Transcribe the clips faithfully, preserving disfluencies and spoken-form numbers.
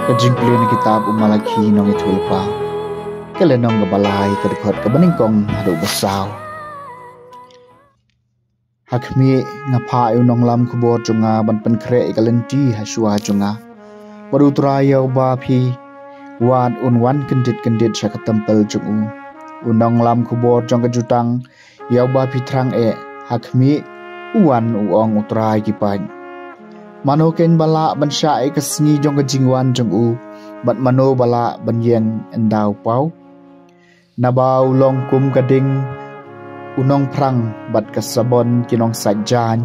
Ka jingpule na kitab u Malakhi nongïathuhlypa, ka lynnong kaba lai, ka dkhot kaba nyngkong haduh ba saw. Ha khmih, nga phah ïa u nonglam khubor jong nga ban pynkhreh ïa ka lynti ha shuwa jong nga. Bad U Trai ïa uba phi wad un wan kyndit kyndit sha ka templ jong u. U nonglam khubor jong ka jutang ïa uba phi thrang eh, ha khmih, u wan, u ong U Trai ki paid. Mano keiñ ba lah ban shah ïa ka sngi jong ka jingwan jong u, bad mano ba lah ban ïeng ynda u paw? Naba u long kum ka ding u nongphrang, bad ka sabon ki nongsait jaiñ.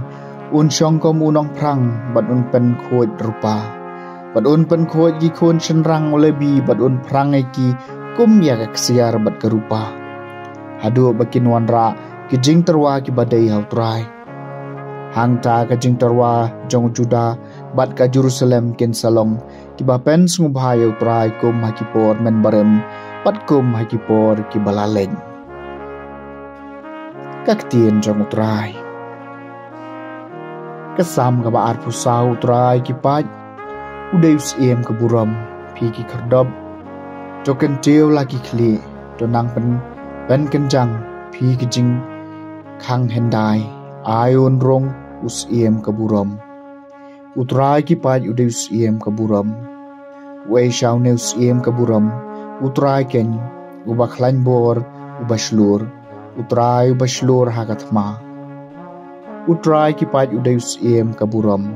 Un shong kum u nongphrang, bad un pynkhuid rupa, bad un pynkhuid ki khun shynrang u Lebi, bad un phrang ïa ki kum ïa ka ksiar bad ka rupa, haduh ba kin wanrah ki jingtyrwa kiba dei ha U Trai. Hangta ka jingtyrwa jong Judah bad ka Jerusalem kin sa long kiba pynsngewbha ïa U Trai kum ha ki por mynbarim, bad kum ha ki por kiba la leit. Ka ktien jong U Trai. Ka Salm kaba arphew saw. U Trai ki paid u dei u syiem ka burom. Phi ki khyrdop, to kyntiew la ki khlieh, to nang pyn, pynkynjang, phi ki jingkhang hyndai. Ai un rung u syiem ka burom. U Trai ki paid u dei u syiem ka burom. Uei sha une u syiem ka burom? U Trai keiñ, uba khlaiñ bor, uba shlur. U Trai uba shlur ha ka thma. U Trai ki paid u dei u syiem ka burom.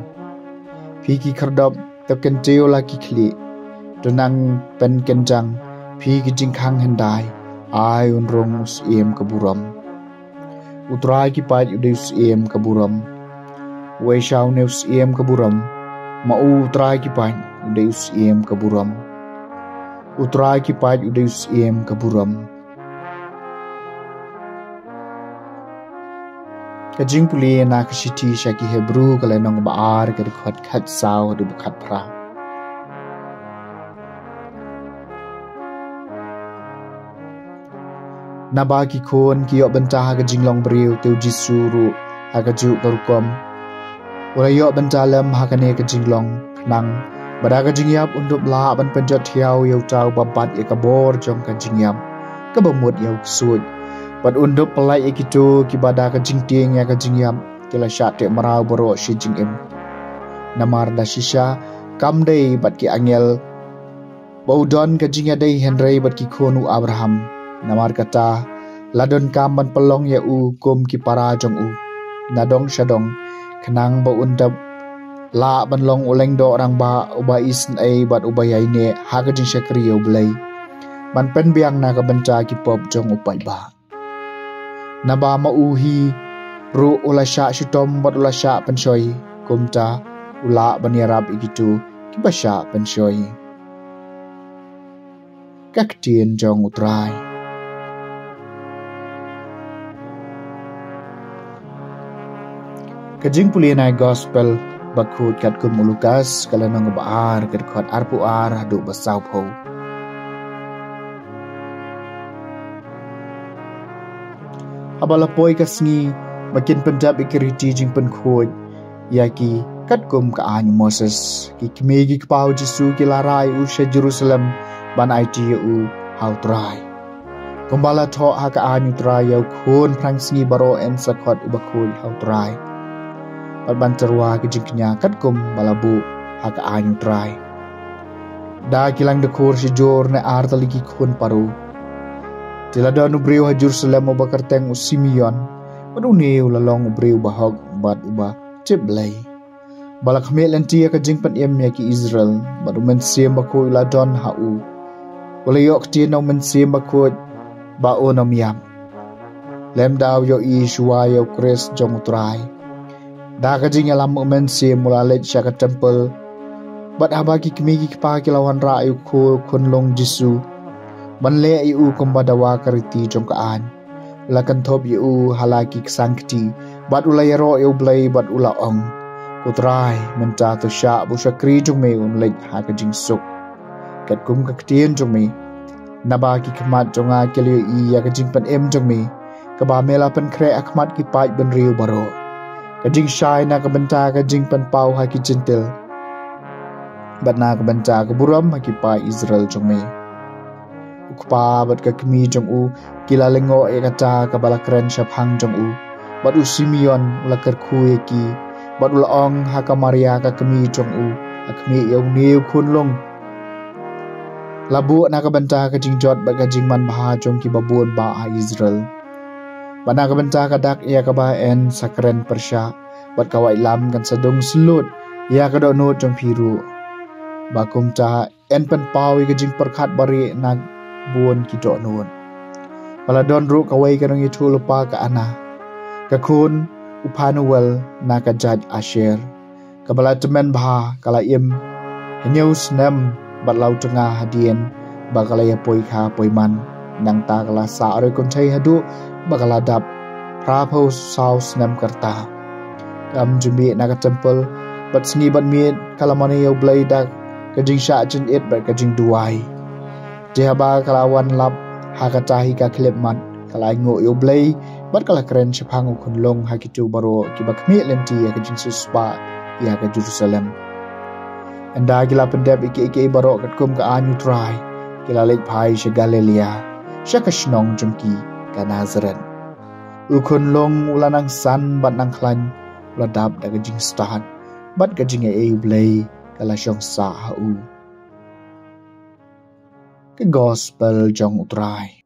Phi ki khyrdop, to kyntiew la ki khlieh, to nang pynkynjang, phi ki jingkhang hyndai. Ai un rung u syiem ka burom. U Trai ki paid u dei u syiem ka burom. Uei sha une u syiem ka burom? Ma u U Trai ki paid u dei u syiem ka burom. U Trai ki paid u dei u syiem ka burom. Ka jingpule na ka shithi sha ki Hebru, ka lynnong ba ar, ka dkhot khatsaw haduh ba khatphra. Naba ki khun ki ïoh bynta ha ka jinglong briew, te u Jisu ruh ha kajuh ka rukom u la ïoh bynta lem ha kane ka jinglong, khnang ba da ka jingïap un dup lah ban pynjot thiaw ïa uta uba bat ïa ka bor jong ka jingïap kaba mut ïa u ksuid, bad un dup pyllait ïa kito kiba da ka jingtieng ïa ka jingïap ki la shah teh mraw baroh shi jingim. Namar da shisha kam dei bad ki angel ba u don ka jingïadei hynrei bad ki khun u Abraham. Namar kata, la donkam ban pynlong ïa u kum ki para jong u, nadong shadong, khnang ba un dup lah ban long u lyngdoh rangbah uba isynei bad uba ïaineh ha ka jingshakri ïa U Blei, ban pynbiang na ka bynta ki pop jong u paidbah. Naba ma u hi ruh u la shah shitom bad u la shah pynshoi, kumta u lah ban ïarap ïa kito kiba shah pynshoi. Ka ktien jong U Trai. Ka jingpule na ka Gospel bakhuid katkum u Lukas, ka lynnong ba ar, ka dkhot arphew ar haduh ba sawphew. Haba la poi ka sngi ba kin pyndep ïa ki riti jingpynkhuid ïa ki katkum ka aiñ u Moses, ki kmie ki kpa u Jisu ki la rah ïa u sha Jerusalem ban aiti ïa u ha U Trai. Kumba la thoh ha ka aiñ U Trai, ïa u khun phrangsngi baroh yn sa khot uba khuid ha U Trai, bad ban tyrwa ka jingkñia katkum ba la buh ha ka aiñ U Trai. Da ki lang dkhur shijur ne ar tylli ki khun paru. Te la don u briew ha Jerusalem uba kyrteng u Simeon, bad une u la long u briew bahok bad uba tip Blei. Ba la khmih lynti ïa ka jingpynim ïa ki Israel, bad u Mynsiem Bakhuid u la don ha u. U la ïoh ktien na u Mynsiem Bakhuid ba un ym ïap, lymda u ïohi shuwa ïa u Khrist jong U Trai. Da ka jingïalam u Mynsiem u la leit sha ka templ. Bad haba ki kmie ki kpa ki la wanrah ïa u khun, khunlung Jisu ban leh ïa u kumba dawa ka riti jong ka aiñ, u la kynthup ïa u ha la ki ksangkti, bad u la ïaroh ïa U Blei bad u la ong, Ko Trai, mynta to shah ba u shakri jong me un leit ha ka jingsuk, katkum ka ktien jong me. Naba ki khmat jong nga ki la ïohi ïa ka jingpynim jong me, kaba me la pynkhreh ha khmat ki paid bynriew baroh, ka jingshai na ka bynta ka jingpynpaw ha ki Jentil. bad na ka bynta ka burom ha ki paid Israel jong me. U kpa bad ka kmie jong u ki la lyngngoh ïa kata kaba la kren shaphang jong u, bad u Simeon u la kyrkhu ïa ki, bad u la ong ha ka Maria ka kmie jong u, ha khmih ïa une u khunlung. La buh na ka bynta ka jingjot bad ka jingmanbha jong ki babun bah ha Israel. Bad na ka bynta ka dak ïa kaba yn sa kren pyrshah, bad ka waitlam kan sa dung slut ïa ka dohnud jong phi ruh. Ba kumta yn pynpaw ïa ka jingpyrkhat barieh na bun ki dohnud. Ba la don ruh kawei ka nongïathuhlypa ka Anna, ka khun u Phanuel na ka jait Asher, kaba la tymmen bha, ka la im hynñiew snem bad law tnga hadien ba ka la ïa poi kha poi man. Nangta ka la sah re kynthei haduh ba ka la dap phra phew saw snem ka rta. Kam ju mih na ka templ, bad sngi bad miet ka la mane ïa U Blei da ka jingshah jingit bad ka jingduwai. Te haba ka la wan lap ha kata hi ka khyllipmat, ka la ainguh ïa U Blei, bad ka la kren shaphang u khunlung ha kito baroh kiba khmih lynti ïa ka jingsiewspah ïa ka Jerusalem. Ynda ki la pyndep ïa kiei kiei baroh katkum ka aiñ U Trai, ki la leit phai sha Galilaia, sha ka shnong jong ki ka Nasareth. U khunlung u la nang san bad nang khlaiñ, u la dap da ka jingstad, bad ka jingaiei U Blei ka la shong sah ha u. Ka Gospel jong U Trai.